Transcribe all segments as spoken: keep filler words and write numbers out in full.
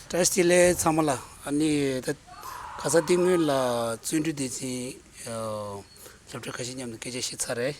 བཀྲ་ཤིས་བདེ་ལེགས་ཚང་མ་ལ། ཨ་ནི་ད་ག་ས་འདི་སྔོན་ལ་བརྩོན་འགྲུས་སྡེ་ཚན་སློབ་གྲྭ་ཁ་ཤས་མཉམ་དུ་སྐད་ཆ་བཤད་ཚར་རེད།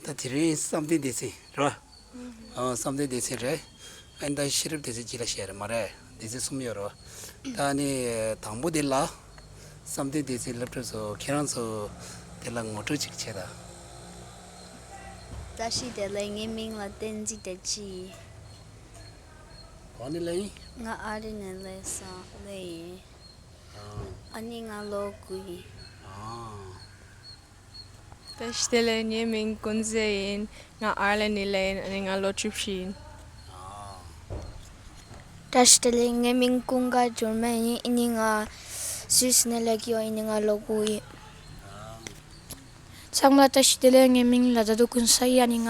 ད་དེ་རིང་བསམ་གཏན་སྡེ་ཚན་རེད་བ། ཨ་བསམ་གཏན་སྡེ་ཚན་རེད། ཨ་ནི་ད་ཤེས་རབ་སྡེ་ཚན་གཅིག་ལ་བཤད་རེད་མ་རེད། སྡེ་ཚན་གསུམ་ཡོད་རེད་བ། ད་ཨ་ནི་དང་པོ་དེ་ལ་བསམ་གཏན་སྡེ་ཚན་སློབ་གྲྭ་ཚོ་ཁྱེད་རང་ཚོ་དེ་ལ་ངོ་སྤྲོད་ཅིག་བྱེད་དང་། བཀྲ་ཤིས་བདེ་ལེགས། ངའི་མིང་ལ་བསྟན་འཛིན་བདེ་སྐྱིད་ཡིན། གང་ནས་སླེབས་ཡིན། ང་ཨ་རི་ནས་སླེབས་སོང་སླེབས་ཡིན། ཨ་ནི་ང་ལོ་དགུ་ཡིན། བཀྲ་ཤིས་བདེ་ལེགས། ངའི་མིང་ཀུན་བཟང་ཡིན། ང་ཨར་ལན་ནས་སླེབས་ཡིན། ཨ་ནི་ང་ལོ་བཅུ་བཞི་ཡིན། བཀྲ་ཤིས་བདེ་ལེགས། ངའི་མིང་ཀུན་དགའ་འབྱོར་མེད་ཡིན། ཨ་ནི་ང་སུད་སི་ནས་སླེབས་ཀྱི་ཡོད། ཨ་ནི་ང་ལོ་དགུ་ཡིན། ཚང་མ་ལ་བཀྲ་ཤིས་བདེ་ལེགས། ངའི་མིང་ལ་ཟླ་དོ་ཀུན་བཟང་ཡིན། ཨ་ནི་ང་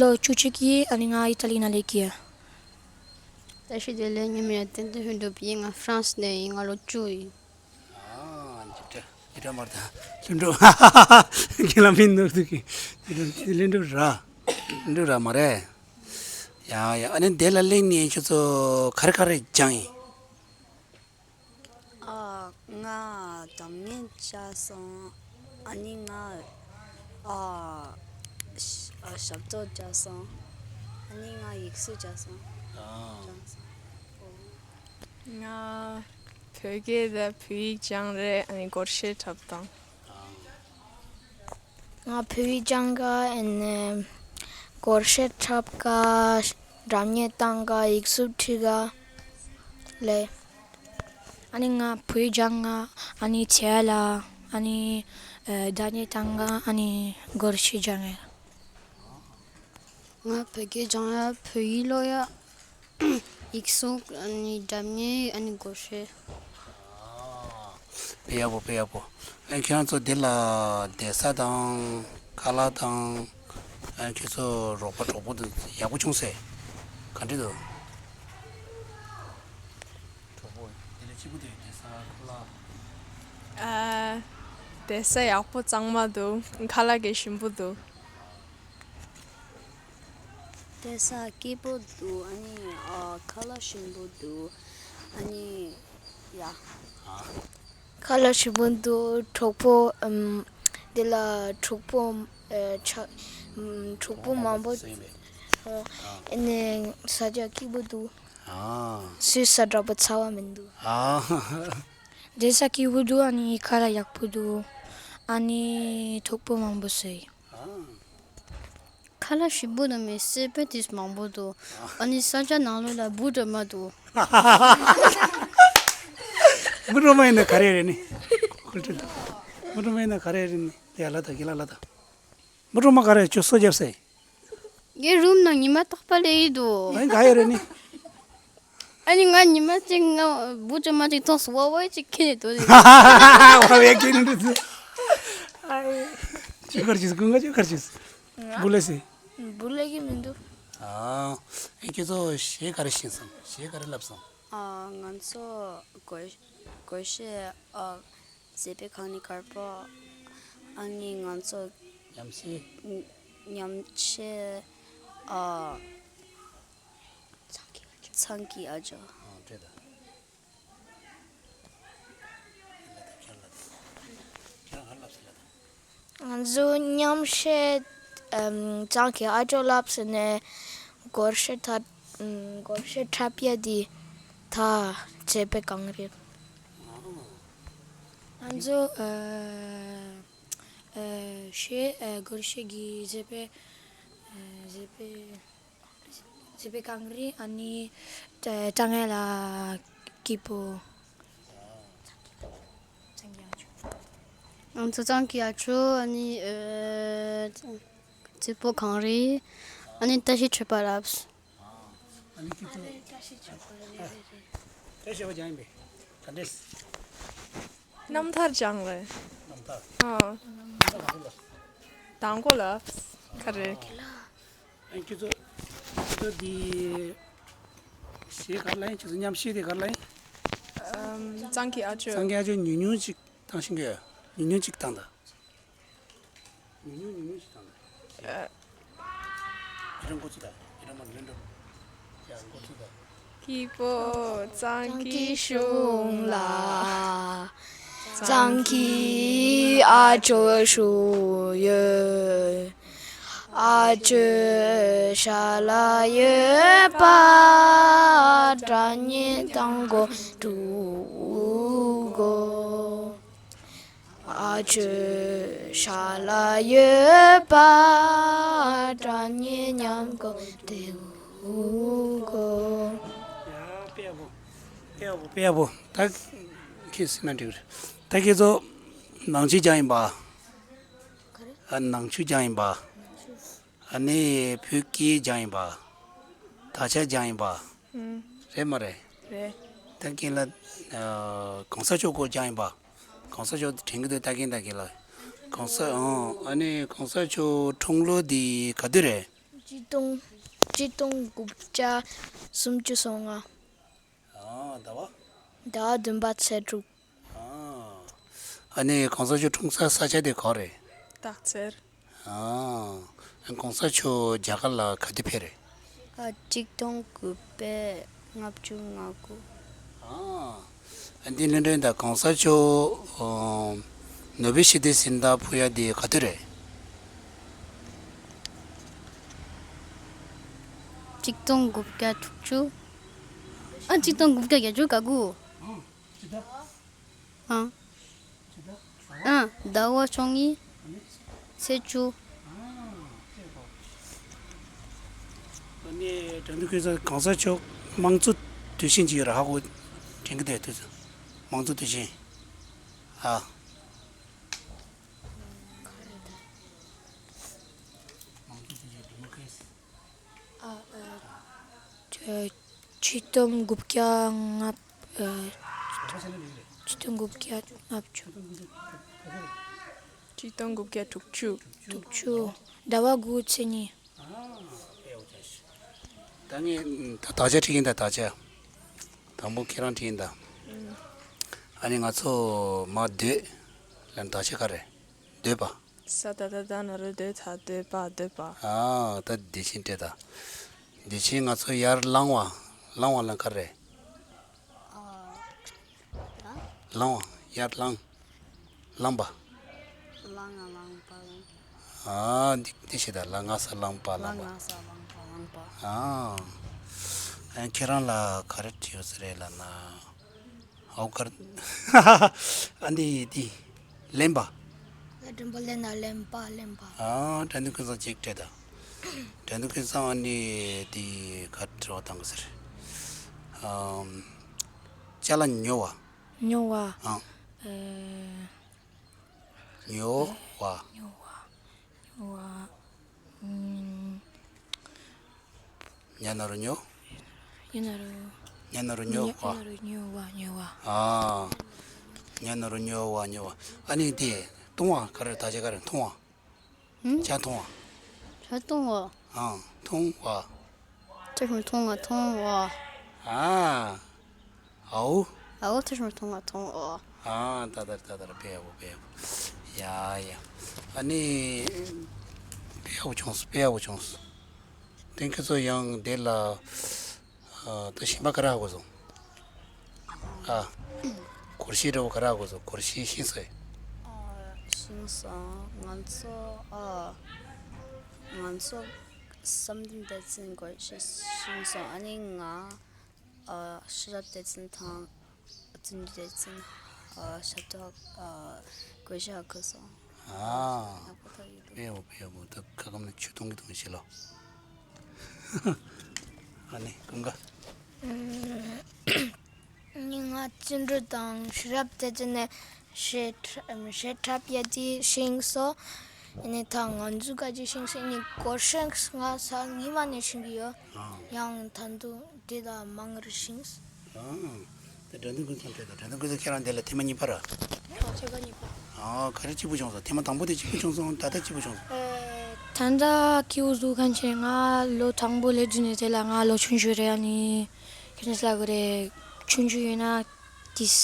ལོ་བཅུ་གཅིག་ཡིན། ཨ་ནི་ང་ཨི་ཏ་ལི་ནས་སླེབས་ཀྱི་ཡོད། བཀྲ་ཤིས་བདེ་ལེགས། ངའི་མིང་ལ་བསྟན་འཛིན་ལྷུན་གྲུབ་ཡིན། ང་ཧྥ་རན་སི་ནས་ཡིན། ང་ལོ་བཅུ་ཡིན། ཨ་འཇིགས་བྲལ་འཇིགས་བྲལ་མར་དང་ལྷུན་གྲུབ་ཁྱེད་ལ་མིན་ནོར་དུ་གི་ལྷུན་གྲུབ་ར་ལྷུན་གྲུབ་ར་མ་རེད། ཡ་ཡ། ཨ་ནི་དེ་ལ་སླེབས་ནས་ཁྱོད་ཚོ་ག་རེ་ག་རེ་སྦྱངས་ཡིན། ཨ། ང་སྒྲ་སྙན་བཅར་སོང་། ཨ་ནི་ང་ཨ་ཞབས་ཏོག་བཅར་སོང་། ཨ་ནི་ང་ཡིག་གཟུགས་བཅར་སོང་། ཨ། སྦྱངས་སོང་། ང་བོད་སྐད་དང་བོད་ཡིག་སྦྱངས་རེད། ཨ་ནི་སྒོར་གཞས་འཁྲབ་དང་། ང་བོད་ཡིག་སྦྱངས་ག་ཨ་ནི་སྒོར་གཞས་འཁྲབ་ག་སྒྲ་སྙན་བཏང་ག་ཡིག་གཟུགས་འབྲི་ག་ལས། ཨ་ནི་ང་བོད་ཡིག་སྦྱངས་ག་ཨ་ནི་བྱས་ལ་ཨ་ནི་སྒྲ་སྙན་བཏང་ག་ཨ་ནི་སྒོར་གཞས་སྦྱངས་ཡ། ང་བོད་སྐད་སྦྱང་ཡ། བོད་ཡིག་ཀློག་ཡ། ཡིག་གཟུགས་ཨ་ནི་སྒྲ་སྙན་ཨ་ནི་སྒོར་གཞས། དཔེ་ཡག་པོ་དཔེ་ཡག་པོ། ཨ་ཁྱེད་རང་ཚོ་འདི་ལ་བསྡད་ས་དང་ཁ་ལག་དང་། ཨ་ཁྱེད་ཚོ་རོགས་པ་གྲོགས་པོ་དང་ཡག་པོ་བྱུང་ཟེར། ག་འདྲ་འདུག་གྲོགས་པོ་འདི་ལ་གཅིག་པུ་དེ་བསྡད་ས་ཁ་ལག་ཨ། བསྡད་ས་ཡག་པོ་གཙང་མ་འདུག་ཁ་ལག་གི་ཞིམ་པོ་འདུག་བསྡད་ས་སྐྱིད་པོ་འདུག་ཨ་ནི་ཨ་ཁ་ལག་ཞིམ་པོ་འདུག་ཨ་ནི་ཡ། ཁ་ལག་ཞིམ་པོ་འདུག་གྲོགས་པོ་ཨམ། འདི་ལ་གྲོགས་པོ་ཨ་ཆ་ཨམ། གྲོགས་པོ་མང་པོ་ཨ་ནི་ས་ཆ་སྐྱིད་པོ་འདུག་ཨ། སུད་སི་འདྲ་པོ་ཚ་བ་མི་འདུག་ཨ། བསྡད་ས་སྐྱིད་པོ་འདུག་ཨ་ནི་ཁ་ལག་ཡག་པོ་འདུག་ཨ་ནི་གྲོགས་པོ་མང་པོ་ཟེར། ཨ། ཁ་ལག་ཞིམ་པོ་དང་མི་སེར་པོ་དེ་མང་པོ་འདུག་ཨ་ནི་ས་ཆ་ནང་ལོགས་ལ་འབུ་དྲ་མ་འདུག་འབུ་དྲ་མ་ཡིན་ན་ག་རེ་རེད་ནི། འབུ་དྲ་མ་ཡིན་ན་ག་རེ་རེད་ནི། ཡ་ལ་ད་གི་ལ་ལ་ད། འབུ་དྲ་མ་ག་རེ་ཁྱོད་སོ་རྒྱབ་སེ། ངའི་རུམ་ནང་ཉི་མ་རྟག་པར་སླེབས་ཀྱི་འདུག་ཨ་ནི་ག་ཡོད་རེད་ནི། ཨ་ནི་ང་ཉི་མ་གཅིག་ང་འབུ་དྲ་མ་གཅིག་མཐོང་སོང་། ཝ་ཝ་གཅིག་ཁྱེར་ནས་འདུག་བ་བའི་ཁྱེར་ནས་འདུག་ཨ་ཡེ། ཁྱོད་ག་རེ་བྱེད་སོང་། ཀུན་དགའ་ཁྱོད་ག་རེ་བྱེད་སོང་། འབུ་ལས་སེ། འབུ་ལས་ཀྱི་མི་འདུག་ཨ། ཨེ་ཁྱེད་ཚོ་གཞས་ག་རེ་ཤེས་སོང་། གཞས་ག་རེ་བསླབས་སོང་། ཨ། ང་ཚོ་སྒོར་སྒོར་གཞས། ཨ། མཛེས་པའི་གངས་རི་དཀར་པོ། ཨ་ནི་ང་ཚོ་ཉམས་ཞིབ། ཉམས་ཞིབ། ཨ། ཚང་གི་ཨ་ཅོ། ཨ། འདྲེ་ད། ང་ཚོ་མཉམ་བཤད། ཨམ། གཙང་གི་ཨ་ཅོ་ལབ་ཟེར་ནས་སྒོར་གཞས་ད། ཨམ། སྒོར་གཞས་འཁྲབ་ཡ་དེ་ད་མཛེས་པའི་གངས་རི། ང་ཚོ་ཨ། ཨ། གཞས། ཨ། སྒོར་གཞས་ཀྱི་མཛེས་པའི། ཨ། མཛེས་པའི། མཛེས་པའི་གངས་རི། ཨ་ནི་ཀྲ་ཀྲང་ཡ་ལ་སྐྱིད་པོ། ང་ཚོ་གཙང་གི་ཨ་ཅོ། ཨ་ནི་ཨ་མཛེས་པོ་གངས་རི། ཨ་ནི་བཀྲ་ཤིས་ཆོས་པ་ལབ། ཨ་ནི་ཁྱེད་ཚོ་བཀྲ་ཤིས་ཆོས་པ་རེད། རེད་རེད། བཀྲ་ཤིས་ཆོས་པ་སྦྱངས་ཡིན་པས། ག་འདྲས། རྣམ་ཐར་སྦྱངས་རེད། རྣམ་ཐར། ཨ། རྣམ་ཐར་ག་ཚོད་ལ། དང་པོ་ལ། ག་རེ། ཨ། ཁྱེད་ཚོ་ཁྱེད་ཚོ་འདི་གཞས་ག་རེ་ལ་ཡིན། ཁྱེད་ཚོ་མཉམ་གཞས་དེ་ག་རེ་ལ་ཡིན། ཨམ། གཙང་གི་ཨ་ཅོ། གཙང་གི་ཨ་ཅོ་ཉུང་ཉུང་ཅིག་བཏང་ཤེས་ཀྱི་ཡོད། ཉུང་ཉུང་ཅིག་བཏང་དང་། ཉུང་ཉུང་ཉུང་ཉུང་ཅིག་བཏང་དང་། ཨ། ཁྱེད་རང་འགོ་ཚུགས་དང་། ཁྱེད་རང་མར་ལེན་འགྲོ། ཡ་འགོ་ཚུགས་དང་། སྐྱིད་པོ་གཙང་གི་གཞུང་ལ། གཙང་གི་ཨ་ཅོ་བཞུགས་ཡོད། ཨ་ཅོའི་ཞལ་ལ་ཡོད་པ། སྒྲ་སྙན་དང་གོ་འབྲུག་གོ། ཨ་ཅོའི་ཞལ་ལ་ཡོད་པ། སྒྲ་སྙན་ཉམས་གོ་དེའུ་གོ། ཡ་དཔེ་ཡག་པོ། དཔེ་ཡག་པོ། དཔེ་ཡག་པོ། ད་ཁྱེད་ཟིན་ན་འགྲིག་རེད། ད་ཁྱེད་ཚོ་ནང་ཆོས་སྦྱངས་ཡིན་པ། ཨ་ནང་ཆོས་སྦྱངས་ཡིན་པ། ཨ་ནི་བོད་སྐད་སྦྱངས་ཡིན་པ། དག་ཆ་སྦྱངས་ཡིན་པ། ཨུམ། རེད་མ་རེད། རེད། ད་ཁྱེད་ལ་ཨ་གོང་ས་མཆོག་སྐོར་སྦྱངས་ཡིན་པ། གོང་ས་མཆོག་དེ་དྲན་གྱི་འདུག་ད་ཁྱེད་ད་ཁྱེད་ལ། གོང་ས་ཨང་ཨ་ནི་གོང་ས་མཆོག་འཁྲུངས་ལོ་དེ་ག་དུས་རེད། ཆིག་སྟོང་། ཆིག་སྟོང་དགུ་བརྒྱ་སུམ་ཅུ་སོ་ལྔ། ཨ་ཟླ་བ། ཟླ་བ་བདུན་པ་ཚེས་དྲུག། ཨ་ནི་གོང་ས་མཆོག་འཁྲུངས་ས་ས་ཆ་དེ་ག་རེད། སྟག་འཚེར། ཨ་གོང་ས་མཆོག་རྒྱ་གར་ལ་ག་དུས་ཕེབས་རེད། ཨ་ཆིག་སྟོང་དགུ་བརྒྱ་ལྔ་བཅུ་ང་དགུ། ཨ་འདི་ལྷན་འདྲེན་དང་གོང་ས་མཆོག་ཨ་ནོ་བེལ་ཞི་བདེའི་གཟེངས་རྟགས་ཕུལ་ཡ་དེ་ག་དུས་རེད། ཆིག་སྟོང་དགུ་བརྒྱ་དྲུག་ཅུ། ཨ་ཆིག་སྟོང་དགུ་བརྒྱ་བརྒྱད་ཅུ་གྱ་དགུ། ཨ། ཨ། ཟླ་བ་བཅོ་ལྔ། ཚེས་བཅུ། ཨ་ནི་དྲན་གདུང་ཁུལ་ས་གོང་ས་མཆོག་དམངས་གཙོ་དུས་ཆེན་ཅིག་ཡོད་རེད། ཧ་གོ་དྲན་གྱི་འདུག་དུས་ཚོད། དམངས་གཙོ་དུས་ཆེན། ཨ། དམངས་གཙོ་དུས་ཆེན། ཌི་མོ་ཀ་རེ་སི། ཨ། ཨ། ཆིག་སྟོང་དགུ་བརྒྱ་ལྔ། ཨ། ཆིག་སྟོང་དགུ་བརྒྱ་ལྔ་བཅུ། ཆིག་སྟོང་དགུ་བརྒྱ་དྲུག་ཅུ། དྲུག་ཅུ། ཟླ་བ་དགུ་ཚེས་གཉིས། ད་ངས་ད་དག་ཆ་ཁྲིད་ཡིན་ད། དག་ཆ་དང་པོ་ཁྱེད་རང་ཁྲིད་ཡིན་ད། ཨ་ནི་ང་ཚོ་མར་སྡོད་ལ་དག་ཆ་ག་རེ། སྡོད་པ། ས་ད་བཏགས་སྡ་ན་རོ་སྡོ། ད་སྡོད་པ། སྡོད་པ། ཨ་ད་བདེ་ཆེན་སྤྲད་ད། བདེ་ཆེན་ང་ཚོ་ཡར་ལངས་པ། ལངས་པ་ལ་ག་རེ། ཨ། ལངས་པ། ཡར་ལངས། ལངས་པ། ལངས་ང་ལངས་པ་ལངས། ཨ་འདི་འདི་ཞིག་ད། ལ་ང་ས་ལངས་པ་ལངས་པ། ལངས་ང་ས་ལངས་པ་ལངས་པ། ཨ། ཨ་ཁྱེད་རང་ལ་ག་རེ་དྲི་ཡོད་ས་རེད་ལབ་ན། ཨའོ་གར། ཨ་འདི་འདི། ལེན་པ། ལ་འགྲེང་བུ་ལེ་ན་ལེན་པ། ལེན་པ། ཨ་དྲན་གདུང་ཀུན་བཟང་ཅིག་སྤྲད་ད། དྲན་གདུང་ཀུན་བཟང་། ཨ་ནི་འདི་ག་དྲི་བ་བཏང་གི་ཟེར། ཨམ། ཅ་ལག་ཉོ་བ། ཉོ་བ། ཨ། ཨེ། ཉོ་བ། ཉོ་བ། ཉོ་བ། ཨུམ། ཉ་ན་རོ་ཉོ། ཉ་ན་རོ། ཉ་ན་རོ་ཉོ་ཉ་བ། ཉ་ན་རོ་ཉོ་བ། ཉོ་བ། ཨ། ཉ་ན་རོ་ཉོ་བ། ཉོ་བ། ཨ་ནི་དེ་འཐུང་བ་ག་རེ། དག་ཆ་ག་རེ། འཐུང་བ། ཧུམ། ཇ་འཐུང་བ། ཇ་འཐུང་བ། ཨ། འཐུང་བ། ཇ་ཞིམ་འཐུང་བ། འཐུང་བ། ཨ། ཨའོ། ཨའོ་ཇ་ཞིམ་འཐུང་བ། འཐུང་བ། ཨ་ད་ད་ད་ད། དཔེ་ཡག་པོ། དཔེ་ཡག་པོ། ཡ་ཡ། ཨ་ནི་དཔེ་ཡག་པོ་བྱུང་སོང་། དཔེ་ཡག་པོ་བྱུང་སོང་། དེང་ཁྱེད་ཚོ་ཡང་དེ་ལ། ཨ་ད་ཞིང་པ་ག་རེ་ཧ་གོ་སོང་། ཨ། སྒོར་གཞས་འདྲ་བོ་ག་རེ་ཧ་གོ་སོང་། སྒོར་གཞས་ཤེས་སོང་། ཨ་ཤེས་སོང་། ང་ཚོ་ཨ་ང་ཚོ་བསམ་གཏན་བདེ་ཆེན་སྒོར་གཞས་ཤེས་སོང་། ཨ་ནི་ང་ཨ་ཤེས་རབ་བདེ་ཆེན་དང་བརྩོན་འགྲུས་བདེ་ཆེན། ཨ་ཤ་ཁྲག་ཨ་སྒོར་གཞས་ཧ་གོ་སོང་། ཨ། ཡག་པོ་ཐོག་ཡོད་འདུག་དཔེ་ཡག་པོ། དཔེ་ཡག་པོ། ད་ཁ་སྐམ་ནས་ཆུ་འཐུང་གི་འཐུང་གི་བྱེད་ལོ། ཨ་ནི་ཀུན་དགའ། ཨ་ནི་ང་བརྩོན་འགྲུས་དང་ཤེས་རབ་བདེ་ཆེན་ནས་གཞས་འཁྲབ་གཞས་འཁྲབ་ཡ་དེ་ཤེས་སོང་། ཨ་ནི་ད་ང་ཚོ་ག་ཅིག་ཤེས་སོང་། ཨ་ནི་སྒོར་གཞས་ང་ས་སྔོན་མ་ནས་ཤེས་ཀྱི་ཡོད། ཨ། ཡང་ད་དུང་དེ་ལས་མང་རུ་ཤེས། ཨ། དེ་དྲན་གདུང་ཀུན་བཟང་སྤྲད་དང་། དྲན་གདུང་ཀུན་བཟང་ཁྱེད་རང་འདི་ལ་ཐེངས་མ་གཉིས་པ་རེད། ཨ་ཐེངས་མ་གཉིས་པ། ཨ་ག་རེ་སྐྱིད་པོ་བྱུང་སོང་། ཐེངས་མ་དང་པོ་དེ་སྐྱིད་པོ་བྱུང་སོང་། ད་ལྟ་སྐྱིད་པོ་བྱུང་སོང་། ཨེ། ད་ལྟ་སྐྱིད་པོ་འདུག་གང་ཅི་ང་ལོ་དང་པོ་སླེབས་དུས་ནས་དེ་ལ་ང་ལོ་ཆུང་ཆུང་རེད། ཨ་ནི་ཁྱེད་ཚོ་ལ་ག་རེ་ཆུང་ཆུང་ཡིན་ན་ཏིས་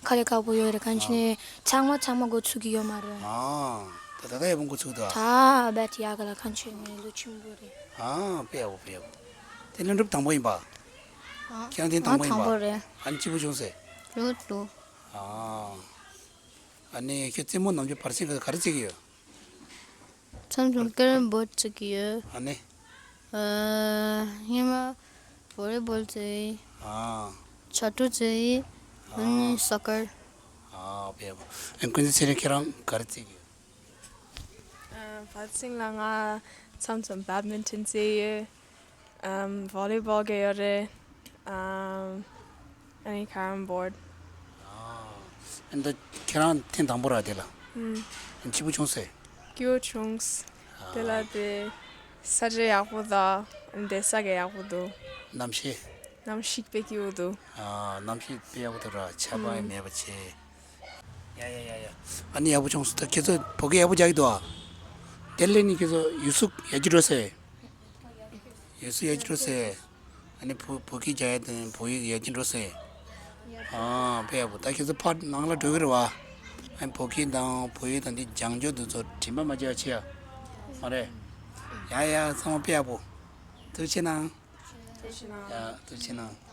ཁ་ལས་དཀར་པོ་ཡོད་རེད། གང་ཅི་ནས་ཚང་མ་ཚང་མ་འགོ་ཚུགས་ཀྱི་ཡོད་མ་རེད། ཨ་ད་ད་ལྟ་ཡག་པོ་འགོ་ཚུགས་འདུག་ད་རྦད་དེ་ཡག་ག་ལ། གང་ཅི་ངའི་ལོ་ཆེན་པོ་རེད། ཨ་དཔེ་ཡག་པོ། དཔེ་ཡག་པོ། དེ་སློབ་གྲྭ་དང་པོ་ཡིན་པ། ཨ། ཁྱེད་རང་ཐེངས་དང་པོ་ཡིན་པ། ང་དང་པོ་རེད། ཨ་ནི་སྐྱིད་པོ་བྱུང་ཟེར། ཡོད་འདུག་ཨ། ཨ་ནི་ཁྱོད་རྩེད་མོ་ནམ་རྒྱུན་བར་གསེང་ག་ག་རེ་རྩེ་གི་ཡོད། མཚམས་མཚམས་ཀེ་རམ་བོཌ་རྩེ་གི་ཡོད། ཨ་ནི། ཨ། སྔོན་མ་བོ་ལི་བོལ་རྩེ་ཡི། ཨ། བྱ་དྲུག་རྩེ་ཡི། ཨ་ནི་ཨ། སོ་ཀར། ཨ། དཔེ་ཡག་པོ། ཨ། ཀུན་གཟིགས་ཚེ་རིང་ཁྱེད་རང་ག་རེ་རྩེ་གི་ཡོད། ཨ། བར་གསེང་ལ་ང་མཚམས་མཚམས་བེད་མིན་ཊོན་རྩེ་ཡོད། ཨམ། བོ་ལི་བོལ་གི་ཡོད་རེད། ཨམ། ཨ་ནི་ཀེ་རམ་བོཌ། ཨ། ཨ་ནི་ད་ཁྱེད་རང་ཐེངས་དང་པོ་ར་དེ་ལ། ཨུམ། ཨ་ནི་སྐྱིད་པོ་བྱུང་ཟེར། སྐྱིད་པོ་བྱུང་། ཨ། དེ་ལ་དེ་ས་ཆ་ཡག་པོ་དང་བསྡད་ས་གི་ཡག་པོ་འདུག་གནམ་གཤིས། གནམ་གཤིས་དཔེ་སྐྱིད་པོ་འདུག་ཨ། གནམ་གཤིས་དཔེ་ཡག་པོ་འདུག་ར། ཆར་པ་ཡང་ཨུམ། མེད་པ་བྱས། ཡ་ཡ་ཡ་ཡ། ཨ་ནི་ཡག་པོ་བྱུང་སོང་། ད་ཁྱེད་ཚོ་བོད་སྐད་ཡག་པོ་རྒྱག་གི་འདུག་ཨ། དེ་ལས་ནི་ཁྱེད་ཚོ་ཡིག་གཟུགས་ཡར་རྒྱས་འགྲོ་ཟེར། ཡིག་གཟུགས་ཡར་རྒྱས་འགྲོ་ཟེར། ཨ་ནི་བོད་བོད་སྐད་རྒྱག་ཡ་དང་བོད་ཡིག་ཡར་རྒྱས་འགྲོ་ཟེར། ཨ། དཔེ་ཡག་པོ། ད་ཁྱེད་ཚོ་ཕར་ནང་ལ་འགྲོ་གི་རེད་བ། ཨ་ནི་བོད་སྐད་དང་བོད་ཡིག་དང་འདི་སྦྱང་རྒྱུ་འདི་ཚོ་དྲན་པ་མ་བརྗེད་པ་བྱེད་ཡ། མ་རེད། ཡ་ཡ། ཚང་མ་དཔེ་ཡག་པོ། ཐུགས་རྗེ་གནང་། ཐུགས་རྗེ་གནང་། ཡ། ཐུགས་རྗེ་གནང་།